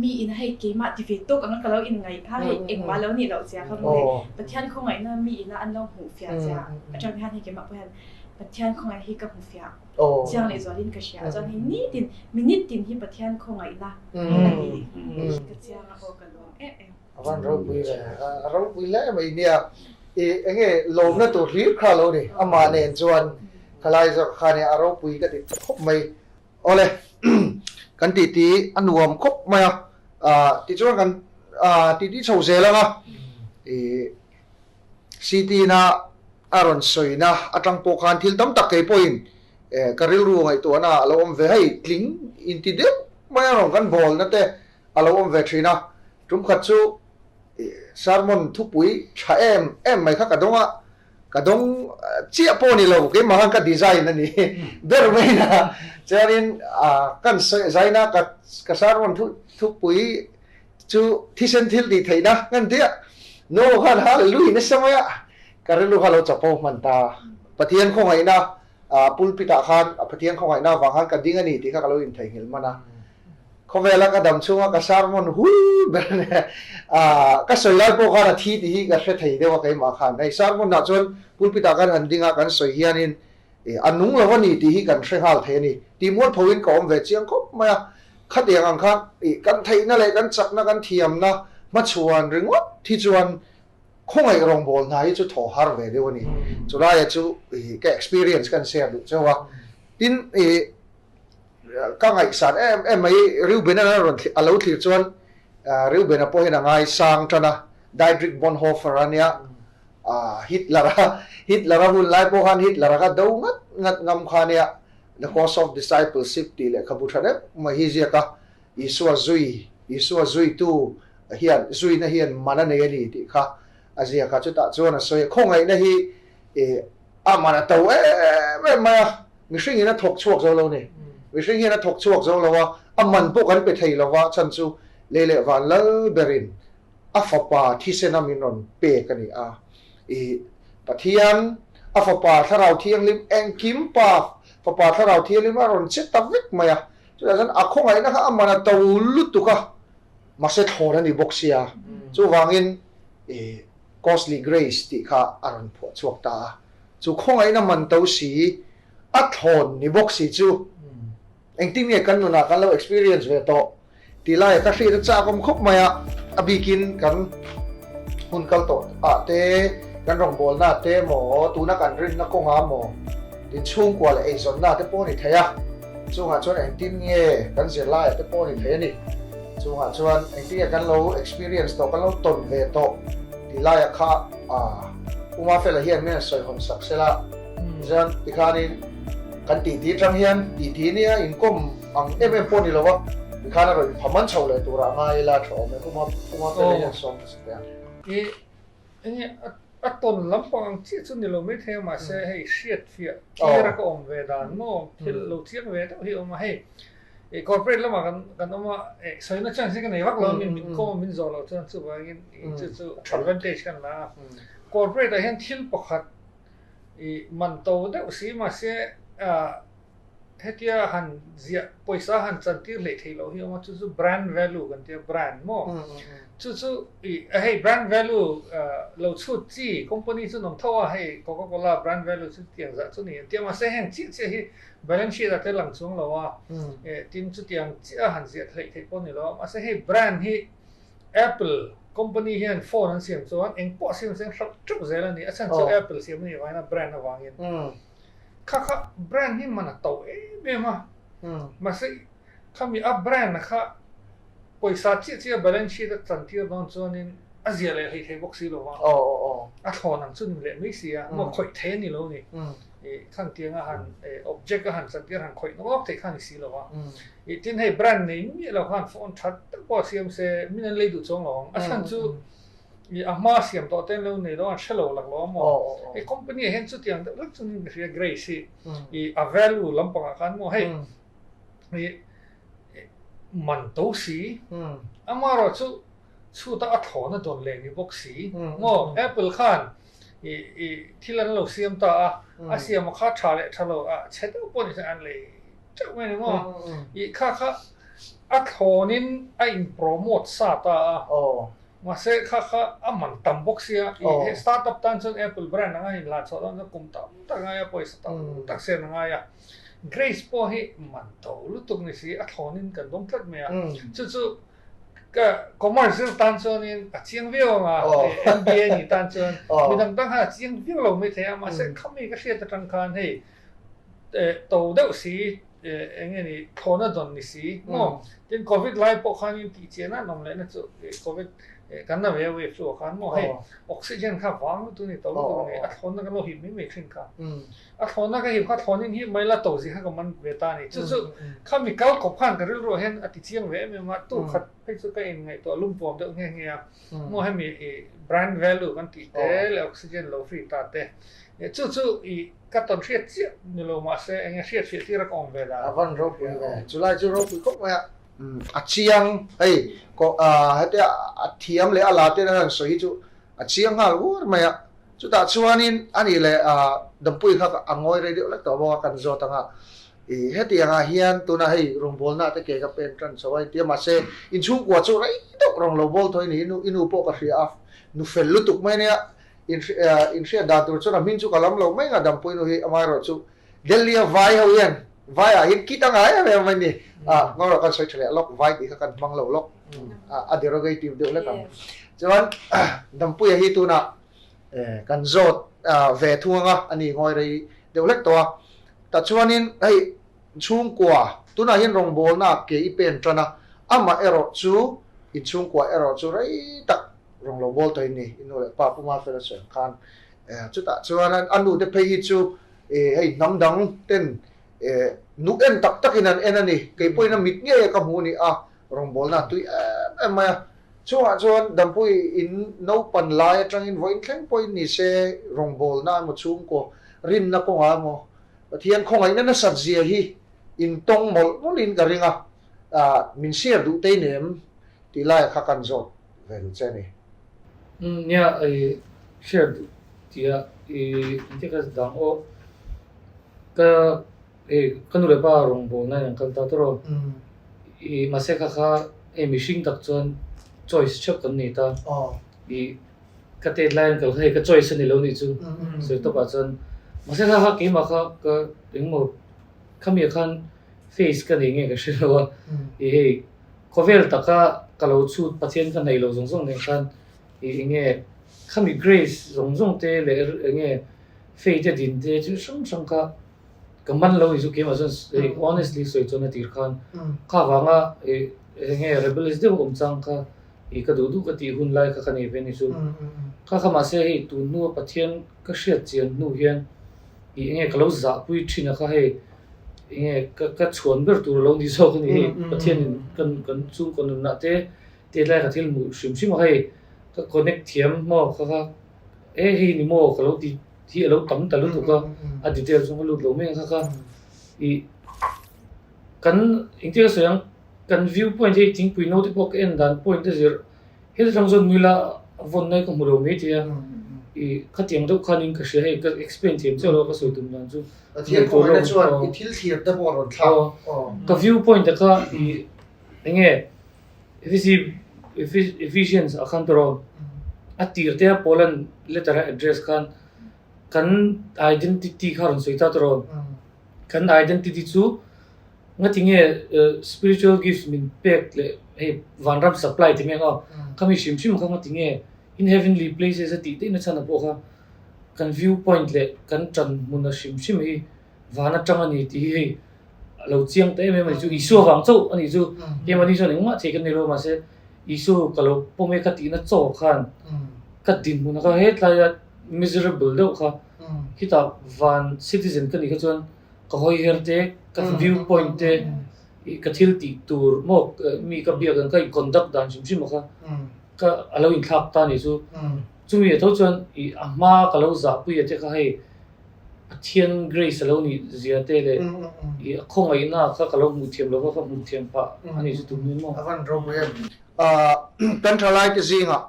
mi in hei keimah ti ve tawk ang a ka lo inngaih kha hei engmah lo nih loh zia kha maw hei Pathian khawngaihna mi ina an lo hmuh fiah zia atang hian hei keimah pawh hian Pathian khawngaihna hi ka hmu fiah. Chiang leh zualin ka hria a chuan hei nitin minute tin hi Pathian khawngaihna a ni ka chiang a aw ka lawm em em. A van ropui ve, a ropui hle mai nia. I enge lawmna tur hlir kha lo ni, amah nen chuan khalai zawk kha nia a ropui ka ti khawp mai. Awle kan titi a nuam khawp mai a, tichuan kan titi chho zel ang a, i city na A rawn sawina atang pawh khan thil tam tak kei pawhin ka rilru ngaihtuahna a lo awm ve hei tling inti deuh mai a rawn kan bawlna te a lo awm ve thin a. Tum khat chu sermon thupui tha em em mai kha ka dawng a, ka dawng chiah pawh ni lo keimah khan ka design a ni ber mai na. Chuanin kan zaina ka sermon thupui chu thisen thil tih theihna ngan diah no khan hallelujah nasa mai a ka rilru kha lo chapo hman ta Pathian khawngaihna pulpit ah khan Pathian khawngaihna avang khan ka ding a ni tih kha ka lo intheihnghilh hman a khawvela ka dam chhunga ka sermon hui ber ka sawi lai pawh khan a thi tih hi ka hre thei deuh a keimah khan hei sermon ah chuan pulpit ah khan han ding a kan sawi hianin a nung lo a ni tih hi kan hre nghal thei a ni tih mualphoin ka awm ve chiang khawp mai a Khatiang ang khan ih kan theihna leh kan chakna kan thiamna hmachhuan ringawt hi chuan khawngaih rawngbâwl hna hi chu thaw har ve deuh a ni. Chulaia chu ih ka experience kan share duh chauh a. Tin ih ka ngaihsan em em mai Reuben-a a rawn a lo thlir chuan Reuben-a pawh hian a ngaisang tan a, Dietrich Bonhoeffer a nia Hitler-a Hitler-a hun lai pawh khan Hitler-a kha do ngat ngat ngam kha a nia. The Cost of Discipleship tih lehkhabu tha deuh mai hi ziak a, Isua zui, Isua zuitu hian zuina hian man a nei a ni tih kha a ziak a, chutah chuan a sawi a, khawngaihna hi a man a to em em mai a, mihring in a thawk chhuak zo lo ni, mihring hian a thawk chhuak zo lo a, a man pawh kan pe thei lo va, chhan chu lei leh van lal berin a fapa thisena min rawn pek a ni a, i Pathian a fapa Thlarau Thianghlim engkim pa fapa Thlarau Thianghlim a rawn che ta vek mai a, chutah chuan a khawngaihna kha a man a to lutuk a, mahse thlawn a ni bawk sia, chuvangin i Costly Grace tih kha a rawn phuah chhuak ta a, chu khawngaihna man to si a thlawn ni bawk si chu Engtin nge kan nunah kan lo experience ve tawh tih laia ka hriat a chak awm khawp mai a, a bikin kan hun kal tawh ah te, kan rawngbawlna ah te maw, tuna kan rinna kawngah maw, tin chhungkua leh eizawnna te pawh a ni thei a, chungah chuan engtin nge kan zirlaiah te pawh a ni thei a ni. Chungah chuan engtin nge kan lo experience tawh, kan lo tawn ve tawh tih laia kha U Mafela hian min han sawi hawn sak sela, Chuan tikhanin kan titi atang hian titi nia inkawm ang em em pawh ni lo a, tikhan a rawn inpha man chho leh turah ngai ila tha awm e, Puma Puma Fela hian sawm hmasa teh ang. I enge a tawn lampang ang chiah chu ni lo mai thei a mahse hei hriat fiah tir a ka awm ve dan maw thil lo chiang ve deuh hi a awm a hei. I corporate lamah kan kan awm a, eh sawina chance hi ka nei vak lo a, min min kawm a min zawh loh chuan chuvangin i chu chu advantage kan la a. Corporate ah hian thil pakhat i man to deuh si mahse ah hetia han ziah pawisa han chantir hleih theih loh hi a awm a, chu chu brand value kan tia brand maw? Chu chu i hei brand value lo chhut chi company chu an awm tho a, hei Coca Cola brand value chu tiang zah chu ni an tia mahse heng chiah chiah hi balance sheet ah te lang chuang lo a, tin chutiang chiah a han ziah hleih theih pawh a ni lo a, mahse hei brand hi Apple company hian phone an siam chuan eng pawh siam se an hralh teuh zel a ni, a chhan chu Apple siam a nih avangin a brand avangin. Kha kha brand hi man a to em em a, mahse khami a brand a kha pawisa chiah chiah balance sheet a chantir dawn chuanin a zia leh hlei thei bawk si lo va, a thlawn ang chu ni leh mai si a, maw khawih thei a ni lo ni, ih khan tianga han object a han chantir han khawih nawk theih kha a ni si lo va, ih tin hei brand nei miah lo khan phone that tak pawh a siam se min an lei duh chuang lo ang, a chhan chu I a hma siam tawh te an lo nei lo, an hre lo lak lo a maw? Hei company ah hian chutiang deuh hlek chuan ka hria Grace hi i a value lampangah khan maw hei i man to si amaherawh chu chhuta a thlawna dawn leh ni bawk si maw Apple khan i i thil an lo siam ta a a siam a kha tha leh tha lo a chhe deuh pawh ni se an lei teuh mai a ni maw i kha kha a thlawnin a in promote sa ta a. Mahse kha kha a man tam bawk sia, i he startup tan chuan Apple brand anga in hlan chhuah dawn chuan kum tam tak a ngai a, pawisa tam tak sen a ngai a. Grace pawh hi man to lutuk ni si, a thlawnin kan dawng tlat mai a. Chu chu ka commerce zir tan chuanin a chiang viau ang a, MBA ni tan chuan midang tan khan a chiang viau lo maithei a, mahse khami ka hriat atang khan hei to deuh si, eng nge ni thlawna dawn ni si maw tin covid lai pawh khanin tih chian a nawm lehna chu covid kan na ve wave chu khan maw hei oxygen kha vang lutuk ni to lutuk ni a thlawnna kan lo hip mai mai thin kha a thlawnna ka hip kha thlawnin hi mai la to zi kha ka man ve ta ni chu chu khami kal kawp khan ka rilru hian a ti chiang ve em em a tu khat phei chu ka in ngaihtuah lum puam deuh nghe nghe a maw hemi brand value kan tih te leh oxygen lo free ta te chu chu i Ka tawn hriat chiah ni lo mahse enge hriat hriat tir a ka awm ve dan. A van ropui ve. Chulai chu ropui khawp mai a. A chiang hei ko hetia a thiam leh a la te an sawi hi chu a chiang nghal vur mai a. Chutah chuanin ani leh Dampui kha a ngawi rei deuh lek tawh bawk a kan zawt ang a. I hetiangah hian tuna hei rawngbawlna te ke ka pen tan chho a intia mahse inchhungkua chu rei deuh rawn lo bawl thawi ni i nu pawh ka hria a nu fel lutuk mai ania. Inhriat dan tur chuan a hming chu ka lam lo mai nga Dampui nu hi amaherawh chu Delhi a vai ho hian vai ah hian kit a ngai em em a ni a ngaw kan sawi tha leh lawk vai tih kha kan hmang lo lawk a derogative deuh hlek ang chuan Dampuia hi tunah kan zawt ve thung anga a ni ngawi rei deuh hlek tawh a tah chuanin hei chhungkua tunah hian rawngbawlna ke i pen tan a amaherawh chu inchhungkua erawh chu rei tak Rawng lo bawl tawh in ni, i nu leh pa Pu Mafela sawi ang khan chutah chuan a nu te phei hi chu hei hnam dang ten nuk en tak tak in an en a ni, kei pawhin a mit ngei a ka hmu a ni a, rawngbawlna a tui em em mai a, chungah chuan Dampui in naupan lai atangin vawiin thleng pawhin ni se rawngbawlna emaw chhungkaw rinna kawngah emaw Pathian khawngaihna nasat zia hi in tawng mawlh mawlhin ka ring a, min share duh tei nem tih laia kha kan zawt. Ve duh che ni. Nia i share duh tia i engtia ka dang aw ka hei ka nu leh pa rawngbawlna in an kal ta tawrh aw i mahse kha kha hei mihring tak chuan choice theuh kan nei ta i ka tet lai an kal kha hei ka choice a ni lo nih chu sawi tawpah chuan mahse kha kha keimah kha ka engmaw khami ah khan face ka nei nge ka hre lo a i hei Khawvel taka ka lo chhut Pathian ka neih loh zawng zawng nen khan i enge khami grace zawng zawng te leh enge faith a din te chu hrang hrang kha ka man lo ni chu keimah chuan hei honestly sawi chuan a tir khan kha vanga i enge rebellious deuh awm chang kha i ka duh duh ka tih hun lai kha ka nei ve ni chu kha kha mahse hei tun hnua Pathian ka hriat chian hnu hian i enge ka lo zahpui thin a kha hei enge ka ka chhuan ber tur alo ni zawk a ni hei Pathianin kan kan chhungkaw nunah te te lai ka thil hmuh hrim hrim a hei ka connect thiam maw kha kha e hei ni maw ka lo ti hi alo tam ta lutuk a a detail chu ka lut lo mai ang kha kha i. Kan engtia ka sawi ang kan view point hi thingpui no te pawh ka en dan point a zir heti tang chuan nula vawn nai ka hmu lo mai thei a i khatiang deuh khanin ka hria hei ka explain thiam chiah lo a ka sawi tum dan chu Pathian khawngaihna chuan i thil thlir te pawh a rawn thlak ka view point a kha i enge Ephesians ah khan tawrh a tir te a Paul-a'n letter a address khan kan identity kha a rawn sawi ta tawrh Kan identity chu ngati nge spiritual gifts min pek leh hei vanram supply ti mai ang aw, khami hrim hrim kha ngati nge in heavenly places a tih daih na chhan ah pawh kha kan view point leh kan tan hmun a hrim hrim hi van atang a ni tih hi hei a lo chiang ta em em a ni chu Isua vang chauh a ni chu keimahni chuan engmah thei kan nei lo mahse Isua ka lo pawm e ka tihna chaw khan ka dinhmun a kha hetlai a miserable deuh kha Khitah van citizen ka nih kha chuan ka hawi her te, ka view point te, ih ka thil tih tur maw mi ka biak ang ka in conduct dan hrim hrim a kha ka a lo inthlak ta nih chu. Chumi ah tho chuan ih a hma ka lo zahpui a te kha hei Pathian grace a lo nih zia te leh ih a khawngaihna kha ka lo hmuh thiam lo kha ka hmuh thiam phah a nih chu tum hi maw. A van ropui em. Kan thalai te zingah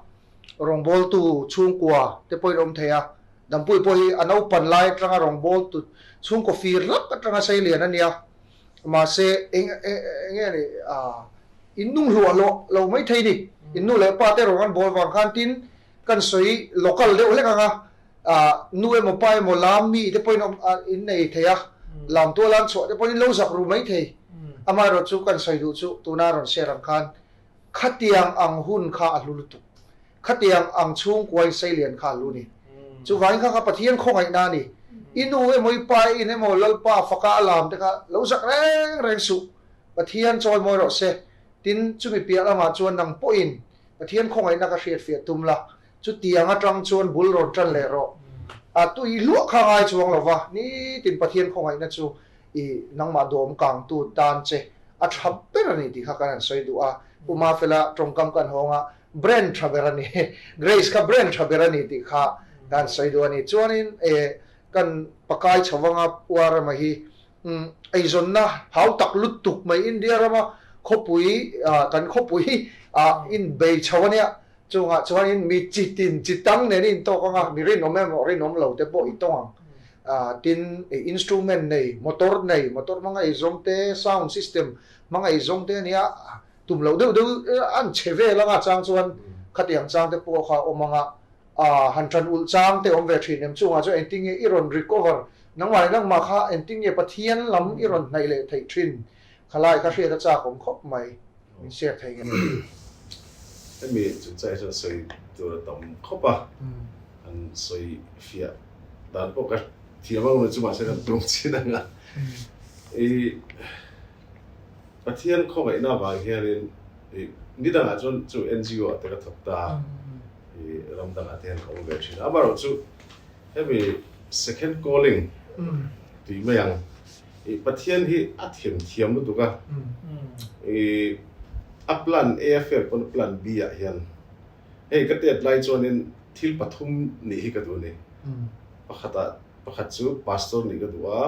Rawngbawltu chhungkua te pawhin awm thei a, Dampui pawh hi a naupan lai atanga rawngbawltu chhungkaw fir hlak atanga sei lian a nia. Mahse, eng eng nge ni in nung hluah loh lo mai thei ni. In nu leh pa te rawng an bawl vang khan tin kan sawi local deuh hlek ang a, nu emaw pa emaw lam mi te pawhin awm in nei thei a, lam tual an chhuah te pawhin lo zak ru mai thei. Amaherawhchu kan sawi duh chu tuna rawn share ang khan Khatiang ang hun kha a hlu lutuk. Khatiang ang chhungkuain seilian kha a hlu ni. Chuvangin kha kha Pathian khawngaihna a ni. I nu emaw i pa in emaw Lalpa faka a lam te kha lo zak reng reng suh. Pathian chawi mawi rawh se. Tin, chumi piah lamah chuan nang pawhin Pathian khawngaihna ka hriatfiah tum la. Chutiang atang chuan bul rawn tan leh rawh. A tui hluah kha ngai chuang lo va, nitin Pathian khawngaihna chu i nangmah dawm kangtu tan che a tha ber a ni tih kha kan han sawi duh a. Pu Mafela tawngkam kan hawng a, brand tha ber a ni, Grace kha brand tha ber a ni tih kha kan han sawi duh a ni. Chuanin e kan pakai chho vanga Pu Arema hi eizawnna hau tak lutuk mai India rama khawpui kan khawpui ah inbei chho a nia. Chungah chuanin mi chi tin chi tang nen i intawk ang a, mi rinawm emaw rinawm lo te pawh i tawng ang. Tin, instrument nei, motor nei, motor hmanga ei zawng te, sound system hmanga ei zawng te a nia, tum loh deuh deuh an che vel anga chang chuan khatiang chang te pawh kha a awm ang a, han tan ulh chang te awm ve thin em. Chungah chuan engtin nge i rawn recover, nangmah leh nangmah kha engtin nge Pathian lam i rawn hnaih leh theih thin, khalai kha hriat a chak awm khawp mai. Min share thei nge. Hemi chungchang hi chuan sawi tur a tam khawp a, an sawi fiah dan pawh ka thiam ang lo chu mahse kan tum chin ang a. I Pathian khawngaihna avang hianin i ni dangah chuan chu NGO ah te ka thawk ta a, i ram dangah te hian ka awm ve thin a. Amaherawhchu hemi second calling tih mai ang. I Pathian hi a them thiam lutuk a, i a plan A a fail pawn plan B ah hian hei ka tet lai chuanin thil pathum nih hi ka duh a ni. Pakhat ah pakhat chu pastor nih ka duh a,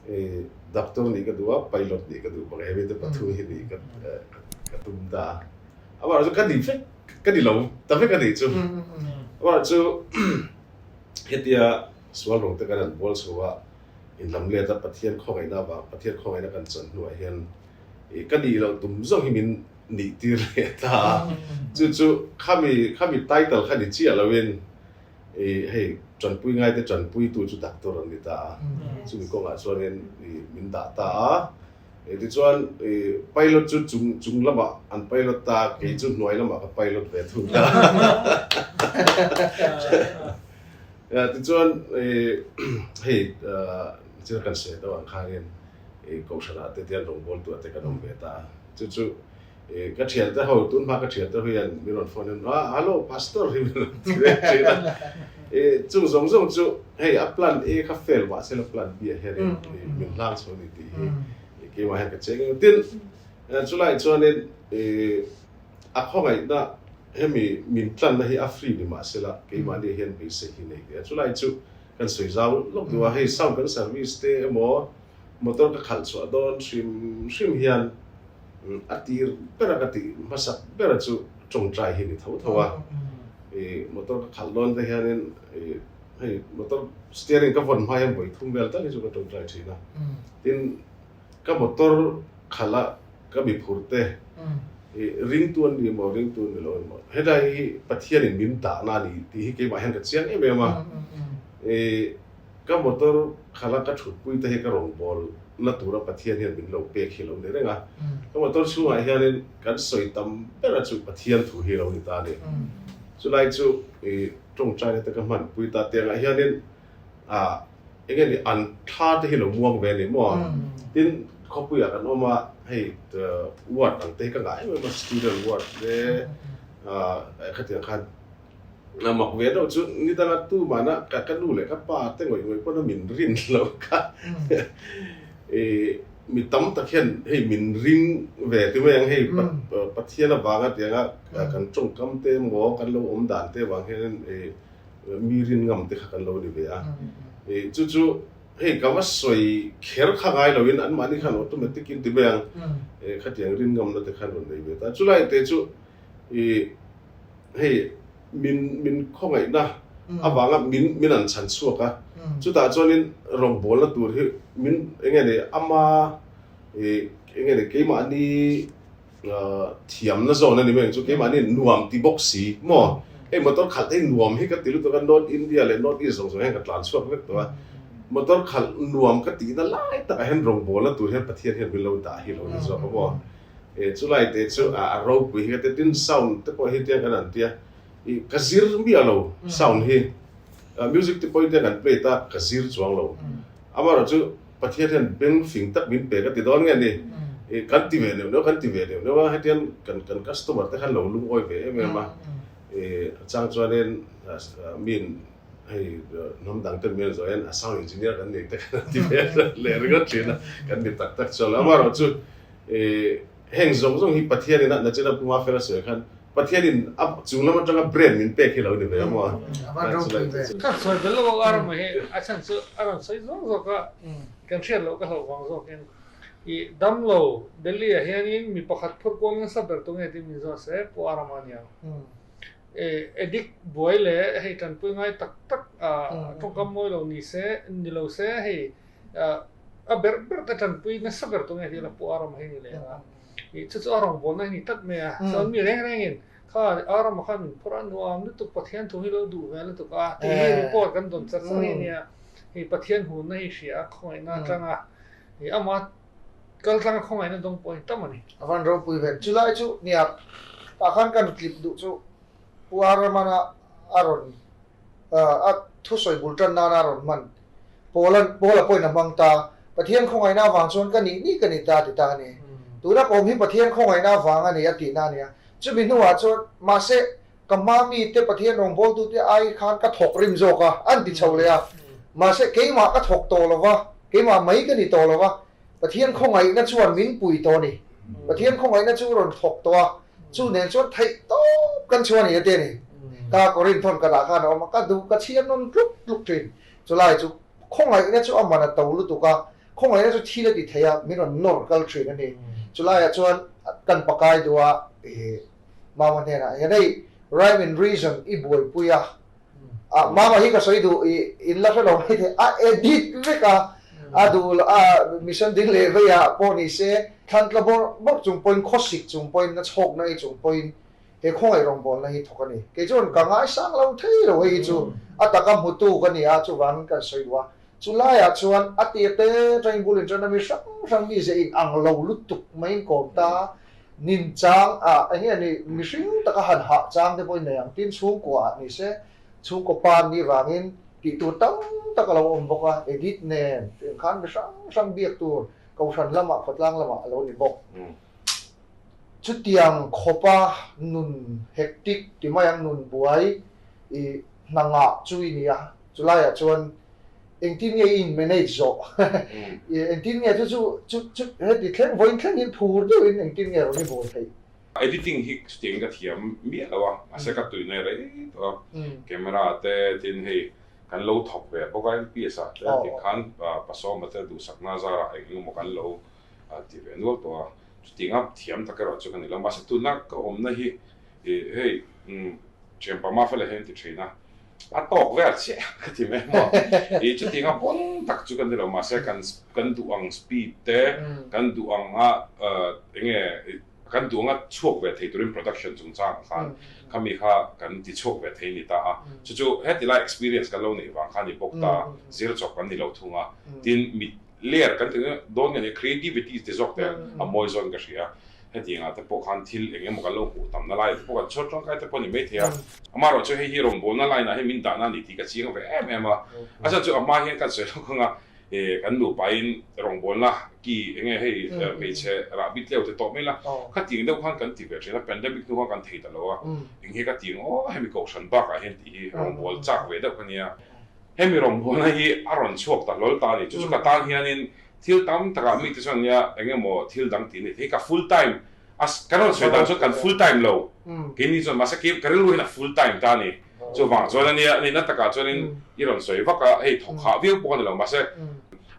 i doctor nih ka duh a, pilot nih ka duh bawk a, hemi te pathum hi nih ka ka tum ta a. Amaherawhchu ka ni vek ka ni lo ta vek a nih chu. Amaherawhchu hetia sual rawng te kan han bual chho a, Inlam let a Pathian khawngaihna avang Pathian khawngaihna kan chan hnuah hian ih ka nih loh tum zawng hi min nih tir leh ta a, chu chu khami khami title kha ni chiah loin ih hei tanpui ngaite tanpuitu chu doctor an ni ta a, chumi kawngah chuanin ih min dah ta a, ih tichuan ih pilot chu chung chung lamah an pilot ta a, kei chu hnuai lamah ka pilot ve thung ta a. Tichuan hei thil kan sawi deuh ang khanin Kohhranah te tian rawngbawltuah te kan awm ve ta a. Chu chu ka thiante ho tun hma ka thiante ho hian min rawn phone in ah hallo pastor hi min rawn ti ve thin a. Chung zawng zawng chu hei a plan A kha fail mahse la plan B ah hianin min hlang chho a ni tih hi keimah hian ka cheng em. Tin chulaiah chuanin A khawngaihna hemi min tlanna hi a free ni mahsela keimahni hian beisei hi nei teh a. Chulai chu kan sawi zau lawk duh a, hei sound kan service te emaw Motor ka khalh chhuah dawn hrim hrim hian a tir bera ka tih hmasak bera chu tawngtai hi ni tho tho a. Motor ka khalh dawn te hianin hei motor steering ka vawn hma hian vawi thum vel tal hi chu ka tawngtai thin a. Tin, ka motor khalh a ka mi phur te ringtu an ni emaw ringtu an ni lo emaw helai hi Pathianin min dahna a ni tih hi keimah hian ka chiang em em a. Ka motor khala ka thutpui te hi ka rawngbâwl na tura Pathian hian min lo pek hi lo ni reng a. Ka motor chhungah hianin kan sawi tam bera chu Pathian thu hi lo ni ta a ni. Chulai chu i tawngtaina te ka hmanpui ta tiangah hianin ah eng nge ni an thla te hi lo muang ve a ni maw? Tin, khawpuiah kan awm a, hei ward ang te hi ka ngah em em a, student ward te ah khatiang khan A mak ve deuh chu ni danga tu mahna ka ka nu leh ka pa te ngawih ngawih pawn a min rin lo kha i mi tam tak hian hei min ring ve ti mai ang hei Pathian avanga tianga kan tawngkam te emaw kan lo awm dan te avang hian i mi rin ngam te kha kan lo ni ve a i chu chu hei ka va sawi kher kha ngai lo in anmahni khan automatic in ti mai ang khatiang rin ngamna te khan rawn nei ve ta chulai te chu i Hei min min khawngaihna avanga min min an chhan chhuak a, chutah chuanin rawngbawlna tur hi min eng nge ni ama ih eng nge ni keimahni thiamna zawn a ni mai ang chu keimahni nuam ti bawk si maw hei motor khalh te hi nuam hi ka ti lutuk a North India leh North East zawng zawng hian ka tlan chhuak vek tawh a motor khalh nuam ka tihna lai takah hian rawngbawlna tur hian Pathian hian min lo dah hi lo ni zawk a maw. E chulai te chu a ropui hi ka ti tin sound te pawh hi tiang kan an tia i ka zir miah lo sound hi music te pawh hi tiang kan play ta ka zir chuang lo amaherawh chu Pathian hian beng fing tak min pe ka ti dawn nge ni i kan ti ve neuh neuh kan ti ve neuh neuh a hetiang kan kan customer te khan lo lungawi ve em em a i a chang chuanin min hei hnam dang te min zawh hian a sound engineer kan nei te khan an ti ve leh ringawt thin a kan ni tak tak chuan amaherawh chu I heng zawng zawng hi Pathianin a nachina Puma Fela sawi khan Pathianin a chung lam atanga brand min pek hi lo ni ve a maw? A van ropui ve. Ka sawi bel lo a ram hi a chhan chu a rawn sawi zawk zawk a, kan hriat loh ka hlauh vang zawkin i dam lo Delhi ah hianin mi pakhat phur kual nasa ber tu nge tih min zawt se Pu Arama a niang. Addict buai leh hei tanpui ngai tak tak tawngkam mawi lo ni se ni lo se hei A ber ber te tanpui nasa ber tu nge hi la pu Aram hi ni leh a. I chu chu a rawngbawlna hi ni tlat mai a. Chuan mi reng rengin kha Aram khan min phawrh a nuam lutuk Pathian thu hi lo duh ve lutuk a tih hi report kan dawn char char hi a nia. Hei Pathian hunna hi hria a khawngaihna atanga i ama kal tlanga khawngaihna dawng pawh hi tam a ni. A van ropui ve. Chulai chu nia tah khan kan clip duh chu Pu Aramana a rawn a thusawi bul tan nana a rawn hman. Paula Paula pawhin a hmang ta. Pathian khawngaihna avang chuan ka nih nih ka ni ta ti ta a ni. Tuna ka awm hi Pathian khawngaihna avang a ni a tihna a ni a. Chumi hnuah chuan mahse ka hma mite Pathian rawngbawltute ai khan ka thawk rim zawk a, an ti chho leh a. Mahse keimah ka thawk tawh lo va, keimah mai ka ni tawh lo va, Pathian khawngaihna chuan min pui tawh a ni. Pathian khawngaihna chu rawn thawk tawh a, chu nen chuan theih tawp kan chhuah a ni a ti a ni. Ka Korinthon ka dah khan a awm a, ka duh ka chhiar nawn tluk tluk thin. Chulai chu khawngaihna chu a man a to lutuk a, khawngaihna chu thil a ti thei a, min rawn nawr kal thin a ni. Chulaiah chuan kan pakai duh a, ih Mama hnenah hian hei rhyme and reason i buaipui a, Ah mama hi ka sawi duh i in la hre lo mai thei a edit vek a a duh lo a mission ding leh vei ah pawh ni se thlan tla bawrh bawrh chung pawhin khawsik chung pawhin na chhawk na hi chung pawhin he khawngaih rawngbawlna hi thawk a ni kei chuan ka ngaisang lo thei lo hei hi chu a taka hmutu ka ni a chuvangin kan sawi duh a chu laiah chuan a tir te atangin bul in tan a mi hrang hrang mi ze in ang lo lutuk mai in kawm ta Nin chang ah eng nge ni mihring taka han hah chang te pawhin nei ang tin chhungkua ah ni se chhungkaw pa ni vangin tih tur tam tak a lo awm bawk a edit nen tiang khan mi hrang hrang biak tur kohhran lamah khawtlang lamah a lo ni bawk. Chutiang khawpa nun hectic ti mai ang nun buai i hna ngah chu i ni a chulaiah chuan Engtin nge i in manage zawh? Engtin nge chu chu chu chu heti thleng vawiin thleng hian phur deuhin engtin nge rawn i bawl theih? Editing hi chutiang ka thiam miah lo a, mahse ka tuina rei tawh a, camera te tin hei kan lo thawk ve bawk a MPS ah te ti khan Pasawma te duhsakna zarah eng eng emaw kan lo ti ve nual tawh a, chutianga thiam tak erawh chu ka ni lo. Mahse tuna ka awmna hi hei thianpa Mafela hian ti thin a, a tawk vel chiah ka ti mai maw. I chutianga pawn tak chu ka ni lo, mahse kan kan duh ang speed te, kan duh anga enge kan duh anga chhuak ve thei turin production chungchang khan khami kha kan ti chhuak ve thei ni ta a. Chu chu heti lai experience kan lo neih vang kha ni bawk ta, zir chawp kan ni lo thung a. Tin, mit ler kan ti dawn nge ni, creativity ti zawk te a mawi zawn ka hria. Hetiangah te pawh khan thil eng emaw kan lo hmuh tamna lai te pawh kan chhuat tangkai te pawh a ni maithei a. Amaherawh chu hei hi rawngbawlna line ah hian min dahna a ni tih ka chiang ve em em a. A chhan chu a hma hian kan sawi lawk ang a, kan nupain rawngbawlna ki eng nge hei hmeichhe rahbi tleu te tawh mai la, khatiang deuh khan kan ti ve thin a, pandemic hnu khan kan thei ta lo a, eng hi ka ti ang aw hemi kohhran bakah hian tih hi rawngbâwl chak ve deuh ka nia. Hemi rawngbawlna hi a rawn chhuak ta hlawl ta a ni. Chu chu ka tan hianin thil tam takah mite chuan nia eng emaw thil dang tih a ni thei. Ka full time a kan rawn sawi dan chuan kan full time lo keini chuan mahse kei ka rilru hian a full time ta a ni. Chuvang chuan a nia nihna takah chuanin i rawn sawi vak a, hei thawk hah viau pawh a ni lo mahse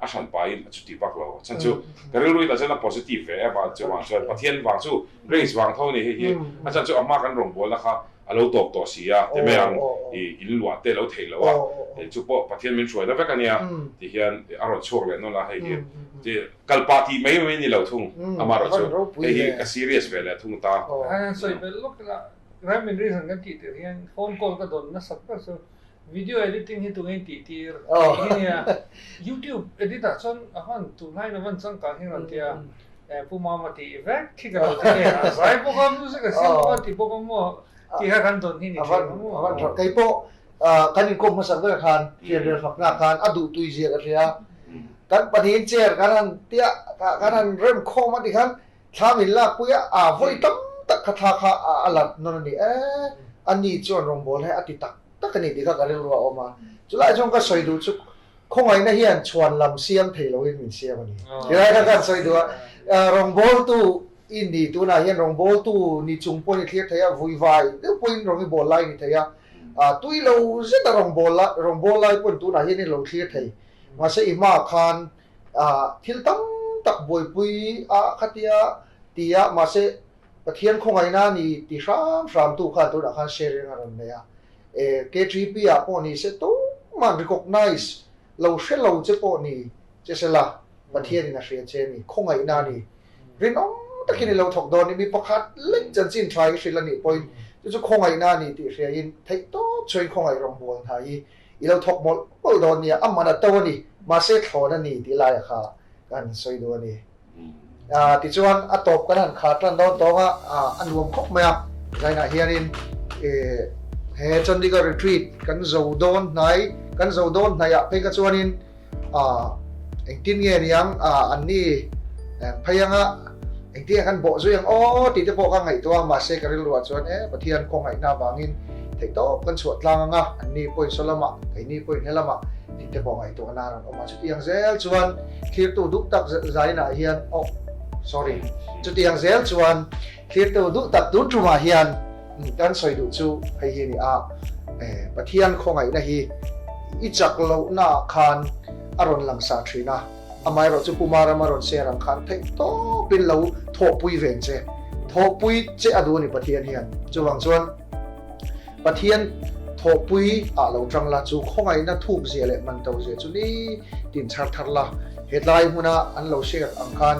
a hran pahin a chuti vak lo. Chhan chu ka rilru hi tah chuan a positive ve em a, chuvang chuan Pathian vang chu grace vang tho a ni hei hi. A chhan chu a hma kan rawngbawlna kha a lo tawp tawh si a, ti mai ang, i in luah te lo theih loh a, chu pawh Pathian min hruai ta vek a nia, ti hian a rawn chhuak leh nawlh a, hei hi ti kal pah tih mai mai ni lo thung, amaherawh chu hei hi ka serious ve leh thung ta. Han sawi belh lawk ila, Rhyme and Reason kan tih tir hian phone call ka dawn nasat ber chu video editing hi tunge in tih tir tih hi nia, YouTube edit ah chuan a hman tunlaiin a van changkang hi rawn tia, Pu Mama tih vek khi ka lo ti nge a, zai bawk a, music a siam bawk a ti bawk a maw tih kha kan dawn hi ni thin a maw. A van tha, kei pawh kan inkawm hmasak ber khan fianrial fakna khan a duh tui zia ka hria, kan pahnihin chair kan han tia kan han rem khawm a ti khan thla min lak pui a, a vawi tam tak kha thla kha a lat nawn a ni e, a ni chuan rawngbâwl hi a ti tak tak a ni tih kha ka rilru a awm a, chulai chuan ka sawi duh chu Khawngaihna hian chhuan lam siam thei loin min siam a ni. Tilai kha kan sawi duh a, rawngbawltu i ni tunah hian rawngbawltu ni chung pawhin i thlir thei a, vuivai deuh pawhin rawng i bawl lai ni thei a, tui lo zeta rawngbâwl lai rawngbâwl lai pawhin tunah hian i lo thlir thei. Mahse i hmaah khan thil tam tak buaipui a khatia ti a, mahse Pathian khawngaihna ni ti hram hramtu khan tunah khan sharing a rawn nei a. KTP ah pawh ni se tumah recognize lo hre lo che pawh ni che se la, Pathian in a hria che ni, khawngaihna a ni. Rinawm takin i lo thawk dawn i mi pakhat lek chanchin tha i hrilh a nih pawhin chu chu khawngaihna a ni tih hria in theih tawp chhuain khawngaih rawngbâwl hna hi i lo thawk mawlh mawlh dawn nia, a man a to a ni, mahse thlawn a ni tih laia kha kan sawi duh a ni. Tichuan a tawp kan han khar tan dawn tawng a, a nuam khawp mai a. Zainah hianin he Chandigarh retreat kan zo dawn hnai, kan zo dawn hnaiah phei kha chuanin engtin nge niang anni phei anga engtin nge kan bawh zui ang aw tih te pawh ka ngaihtuah a, mahse ka rilruah chuan e Pathian khawngaihna avangin theihtawp kan chhuah tlang anga anni pawhin saw lamah keini pawhin he lamah tih te pawh ngaihtuahna a rawn awm a. Chutiang zel chuan thlirtu duh tak zainah hian oh sorry chutiang zel chuan thlirtu duh tak tun tumah hian kan sawi duh chu hei hi a ni a, Pathian khawngaihna hi i chak lohnaah khan a rawn langsa thin a, amaherawh chu Puma rama rawn share ang khan theih tawpin lo thawhpui veng che, thawhpui che a duh a ni Pathian hian. Chuvang chuan. Pathian thawhpui ah lo tang la, chu khawngaihna thuk zia leh man to zia chu ni tin chhar thar la. Hetlai hmuna an lo share ang khan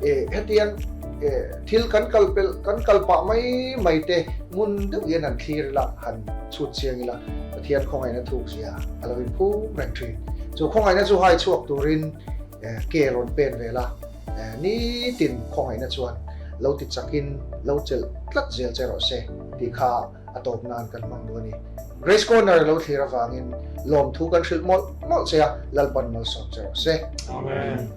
e hetiang e thil kan kal pelh kan kal pah mai mai te ngun deuh hian han thlir ila han chhut chiang ila Pathian khawngaihna thuk zia a lo inphum reng thin. Chu khawngaihna chu hai chhuak turin ke rawn pen ve la nitin khawngaihna chuan lo ti chakin lo chelh tlat zel che rawh se tih kha a tawp nan kan hmang duh a ni. Grace Corner lo thlir avangin lawmthu kan hrilh mawlh mawlh che a, Lalpan malsawm che rawh se. Amen.